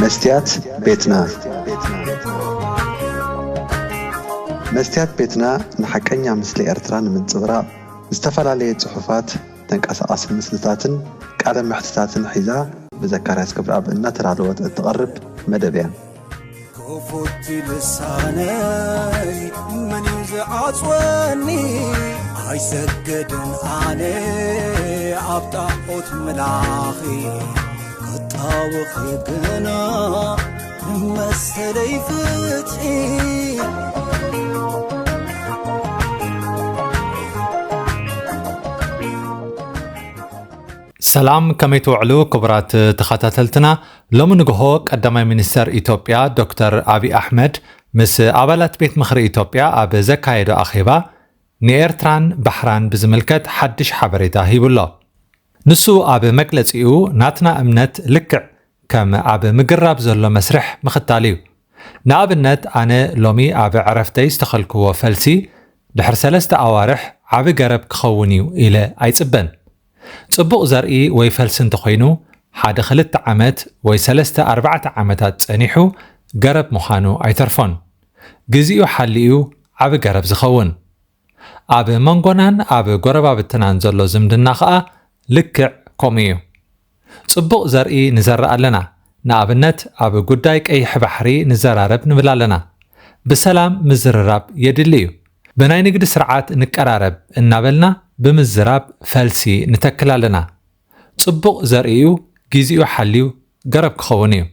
መስትያት ቤትና። መስትያት ቤትና ንሓቀኛ ምስሊ ኤርትራ ንምንጽብራቕ ዝተፈላለየ ጽሑፋት፣ ተንቀሳቓሲ ምስልታትን ቃለ መሕትታትን ሒዛ ብዘካርያስ ክብረኣብ እናተዳለወት እትቐርብ መደብ እያ። ክፉት ልሳነይ መን እዩ ዝዓጽወኒ? ኣይሰግድን ኣነ ኣብ ጣዖት ምላኺ፣ ክጣወኺ ግና ንመሰለይ ፍትሒ። ሰላም፣ ከመይ ትውዕሉ ክቡራት ተኸታተልትና? ሎሚ ንግሆ ቀዳማይ ሚኒስተር ኢትዮጵያ ዶክተር ኣብይ ኣሕመድ ምስ ኣባላት ቤት ምኽሪ ኢትዮጵያ ኣብ ዘካየዶ ኣኼባ፣ ንኤርትራን ባሕራን ብዝምልከት ሓድሽ ሓበሬታ ሂቡ ኣሎ። ንሱ ኣብ መግለጺኡ፣ ናትና እምነት ልክዕ ከም ኣብ ምግራብ ዘሎ መስርሕ ምኽታል እዩ። ንኣብነት፣ ኣነ ሎሚ ኣብ ዕረፍተይ ዝተኸልክዎ ፈልሲ ድሕሪ ሰለስተ ኣዋርሕ ዓቢ ገረብ ክኸውን እዩ ኢለ ኣይጽበን። ጽቡቕ ዘርኢ ወይ ፈልሲ እንተኾይኑ፣ ሓደ ክልተ ዓመት ወይ ሰለስተ ኣርባዕተ ዓመታት ጸኒሑ ገረብ ምዃኑ ኣይተርፎን። ግዜኡ ሓልዩ ዓቢ ገረብ ዝኸውን። ኣብ መንጎናን ኣብ ጎረባብትናን ዘሎ ዝምድና ኸኣ ልክዕ ከምኡ እዩ። ጽቡቕ ዘርኢ ንዘርእ ኣለና። ንኣብነት፣ ኣብ ጉዳይ ቀይሕ ባሕሪ ንዘራረብ ንብል ኣለና። ብሰላም ምዝርራብ የድሊ እዩ። ብናይ ንግዲ ስርዓት ንቀራረብ እናበልና ብምዝራብ ፈልሲ ንተክል ኣለና። ጽቡቕ ዘርኢ እዩ፣ ግዜኡ ሓልዩ ገረብ ክኸውን እዩ።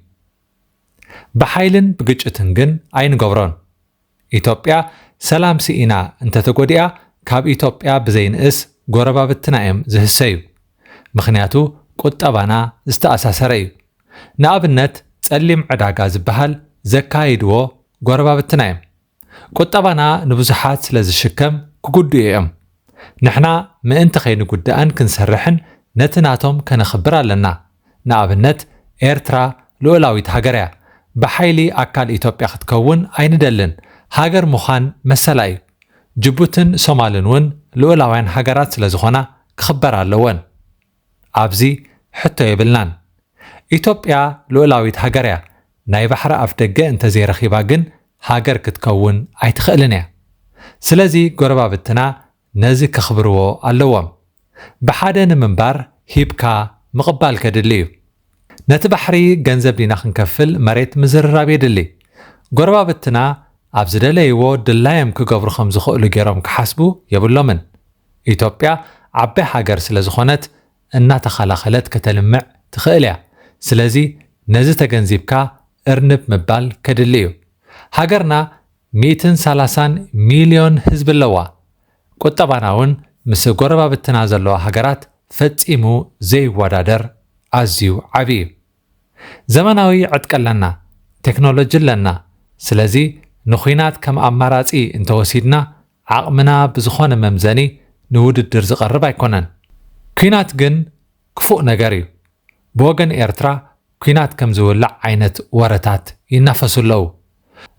ብሓይልን ብግጭትን ግን ኣይንገብሮን። ኢትዮጵያ ሰላም ስኢና እንተተጎዲኣ፣ ካብ ኢትዮጵያ ብዘይንእስ ጎረባብትና እዮም ዝህሰዩ። ምኽንያቱ ቁጠባና ዝተኣሳሰረ እዩ። ንኣብነት፣ ጸሊም ዕዳጋ ዝበሃል ዘካይድዎ ጎረባብትና እዮም። ቁጠባና ንብዙሓት ስለ ዝሽከም ክጉድኡ እዮም። ንሕና ምእንቲ ከይንጉዳእን ክንሰርሕን ነቲ ናቶም ከነኽብር ኣለና። ንኣብነት፣ ኤርትራ ልኡላዊት ሃገር እያ። ብሓይሊ ኣካል ኢትዮጵያ ክትከውን ኣይንደልን። ሃገር ምዃን መሰላ እዩ። ጅቡትን ሶማልን እውን ልኡላውያን ሃገራት ስለ ዝኾና ክኽበራ ኣለወን። ኣብዚ ሕቶ የብልናን። ኢትዮጵያ ልኡላዊት ሃገር እያ። ናይ ባሕሪ ኣፍደገ እንተዘይረኺባ ግን ሃገር ክትከውን ኣይትኽእልን እያ። ስለዚ ጎረባብትና ነዚ ከኽብርዎ ኣለዎም። ብሓደ ንምንባር ሂብካ ምቕባል ከድሊ እዩ። ነቲ ባሕሪ ገንዘብ ዲና ክንከፍል መሬት ምዝርራብ የድሊ። ጎረባብትና ኣብ ዝደለይዎ ድላዮም ክገብሩ ከም ዝኽእሉ ገይሮም ክሓስቡ የብሎምን። ኢትዮጵያ ዓባይ ሃገር ስለ ዝኾነት እናተኸላኸለት ከተልምዕ ትኽእል እያ። ስለዚ ነዚ ተገንዚብካ እርንብ ምባል ከድሊ እዩ። ሃገርና ሚእትን ሰላሳን ሚልዮን ህዝቢ ኣለዋ። ቁጠባና እውን ምስ ጎረባብትና ዘለዋ ሃገራት ፈጺሙ ዘይወዳደር ኣዝዩ ዓቢ እዩ። ዘመናዊ ዕጥቂ ኣለና፣ ቴክኖሎጂ ኣለና። ስለዚ ንኹናት ከም ኣማራጺ እንተወሲድና ዓቕምና ብዝኾነ መምዘኒ ንውድድር ዝቐርብ ኣይኮነን። ኲናት ግን ክፉእ ነገር እዩ። ብወገን ኤርትራ ኲናት ከም ዝውላዕ ዓይነት ወረታት ይናፈሱ ኣለዉ።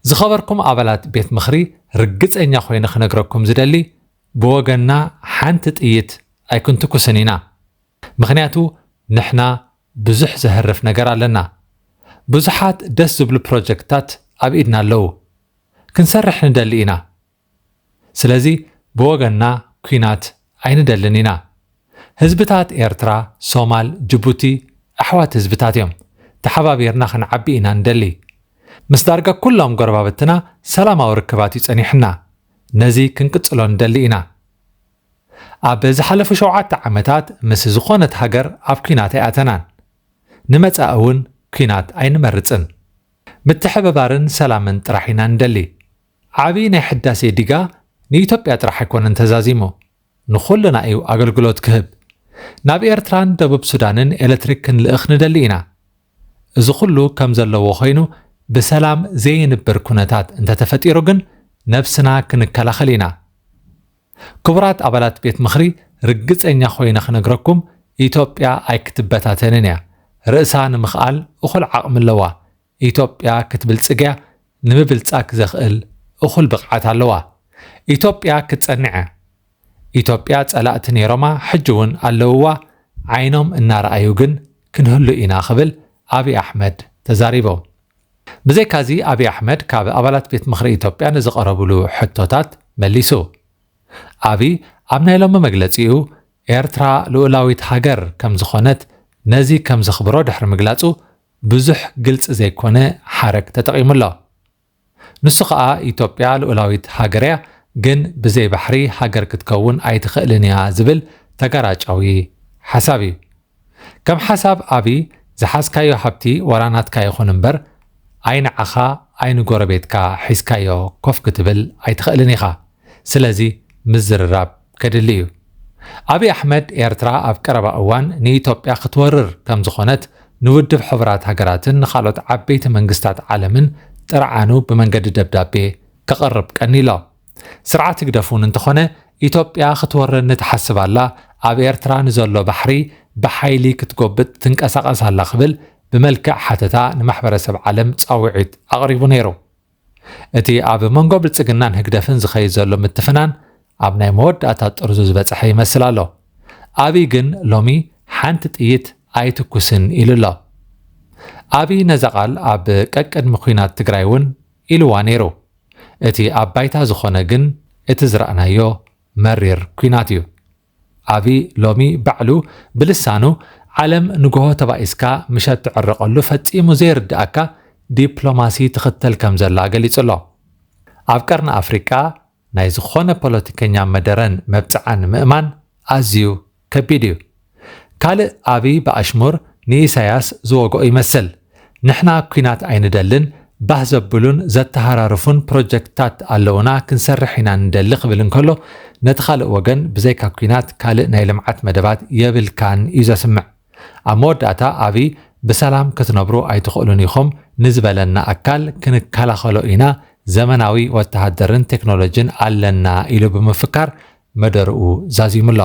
ዝኸበርኩም ኣባላት ቤት ምኽሪ፣ ርግጸኛ ኮይነ ክነግረኩም ዝደሊ፣ ብወገንና ሓንቲ ጥይት ኣይክንትኩስን ኢና። ምኽንያቱ ንሕና ብዙሕ ዘህርፍ ነገር ኣለና። ብዙሓት ደስ ዝብሉ ፕሮጀክትታት ኣብ ኢድና ኣለዉ። ክንሰርሕ ንደሊ ኢና። ስለዚ ብወገንና ኲናት ኣይንደልን ኢና። ህዝብታት ኤርትራ፣ ሶማል፣ ጅቡቲ ኣሕዋት ህዝብታት እዮም። ተሓባቢርና ክንዓቢ ኢና ንደሊ። ምስ ዳርጋ ኩሎም ጎረባብትና ሰላማዊ ርክባት እዩ ጸኒሕና። ነዚ ክንቅጽሎ ንደሊ ኢና። ኣብ ዝሓለፉ ሸውዓተ ዓመታት ምስ ዝኾነት ሃገር ኣብ ኲናት ኣይኣተናን። ንመጻኢ እውን ኲናት ኣይንመርጽን። ምትሕብባርን ሰላምን ጥራሕ ኢና ንደሊ። ዓቢ ናይ ሕዳሴ ዲጋ ንኢትዮጵያ ጥራሕ ኣይኮነን ተዛዚሙ፣ ንኹልና እዩ ኣገልግሎት ክህብ። ናብ ኤርትራን ደቡብ ሱዳንን ኤለትሪክ ክንልእኽ ንደሊ ኢና። እዚ ኩሉ ከም ዘለዎ ኮይኑ፣ ብሰላም ዘይንብር ኩነታት እንተተፈጢሩ ግን ነብስና ክንከላኸል ኢና። ክቡራት ኣባላት ቤት ምኽሪ፣ ርግጸኛ ኮይነ ክነግረኩም፣ ኢትዮጵያ ኣይክትበታተንን እያ። ርእሳ ንምኽኣል እኹል ዓቕሚ ኣለዋ። ኢትዮጵያ ክትብልጽግ እያ፣ ንምብልጻግ ዘኽእል እኹል ብቕዓት ኣለዋ። ኢትዮጵያ ክትጸንዕ እያ። ኢትዮጵያ ጸላእቲ ነይሮማ፣ ሕጂ እውን ኣለውዋ፣ ዓይኖም እናረኣዩ ግን ክንህሉ ኢና ክብል ኣብይ ኣሕመድ ተዛሪቦም። ብዘይካዚ ኣብይ ኣሕመድ ካብ ኣባላት ቤት ምኽሪ ኢትዮጵያ ንዝቐረብሉ ሕቶታት መሊሱ። ኣብይ ኣብ ናይ ሎሚ መግለጺኡ ኤርትራ ልኡላዊት ሃገር ከም ዝኾነት ነዚ ከም ዘኽብሮ ድሕሪ ምግላጹ ብዙሕ ግልጺ ዘይኮነ ሓረግ ተጠቒሙ ኣሎ። ንሱ ከኣ ኢትዮጵያ ልኡላዊት ሃገር እያ፣ ግን ብዘይ ባሕሪ ሃገር ክትከውን ኣይትኽእልን እያ ዝብል ተጋራጫዊ ሓሳብ እዩ። ከም ሓሳብ ኣብይ ዝሓዝካዮ ሃብቲ ዋላ ናትካ ይኹን እምበር ኣይንዓኻ ኣይንጎረቤትካ ሒዝካዮ ኮፍ ክትብል ኣይትኽእልን ኢኻ። ስለዚ ምዝርራብ ከድሊ እዩ። ኣብይ ኣሕመድ ኤርትራ ኣብ ቀረባ እዋን ንኢትዮጵያ ክትወርር ከም ዝኾነት ንውድብ ሕቡራት ሃገራትን ንኻልኦት ዓበይቲ መንግስታት ዓለምን ጥርዓኑ ብመንገዲ ደብዳቤ ከቕርብ ቀኒሎ። ስርዓት ህግደፍ እውን እንተኾነ ኢትዮጵያ ክትወረኒ ትሓስብ ኣላ፣ ኣብ ኤርትራ ንዘሎ ባሕሪ ብሓይሊ ክትጎብጥ ትንቀሳቐስ ኣላ ክብል ብመልክዕ ሓተታ ንማሕበረሰብ ዓለም ጻውዒት ኣቕሪቡ ነይሩ። እቲ ኣብ መንጎ ብልጽግናን ህግደፍን ዝኸይድ ዘሎ ምትፍናን ኣብ ናይ መወዳእታ ጥርዙ ዝበጽሐ ይመስል ኣሎ። ኣብይ ግን ሎሚ ሓንቲ ጥይት ኣይትኩስን ኢሉ ኣሎ። ኣብይ ነዛ ቃል ኣብ ቀቅድሚ ኲናት ትግራይ እውን ኢልዋ ነይሩ። እቲ ኣብ ባይታ ዝኾነ ግን እቲ ዝረኣናዮ መሪር ኲናት እዩ። ኣብይ ሎሚ ባዕሉ ብልሳኑ ዓለም ንግሆ ተባኢስካ ምሸት ትዕረቐሉ ፈጺሙ ዘይርድኣካ ዲፕሎማሲ ትኽተል ከም ዘላ ገሊጹ ኣሎ። ኣብ ቀርኒ ኣፍሪቃ ናይ ዝኾነ ፖለቲከኛ መደረን መብጽዓን ምእማን ኣዝዩ ከቢድ እዩ። ካልእ ኣብይ ብኣሽሙር ንኢሳያስ ዝወግኦ ይመስል። ንሕና ኲናት ኣይንደልን፣ ባህ ዘብሉን ዘተሃራርፉን ፕሮጀክትታት ኣለውና ክንሰርሕ ኢና ንደሊ ክብል እንከሎ፣ ነቲ ካልእ ወገን ብዘይካ ኲናት ካልእ ናይ ልምዓት መደባት የብልካን እዩ ዘስምዕ። ኣብ መወዳእታ ኣብይ ብሰላም ክትነብሩ ኣይትኽእሉን ኢኹም ንዝበለና ኣካል ክንከላኸሎ ኢና፣ ዘመናዊ ወተሃደርን ቴክኖሎጂን ኣለና ኢሉ ብምፍካር መደርኡ ዛዚሙ ኣሎ።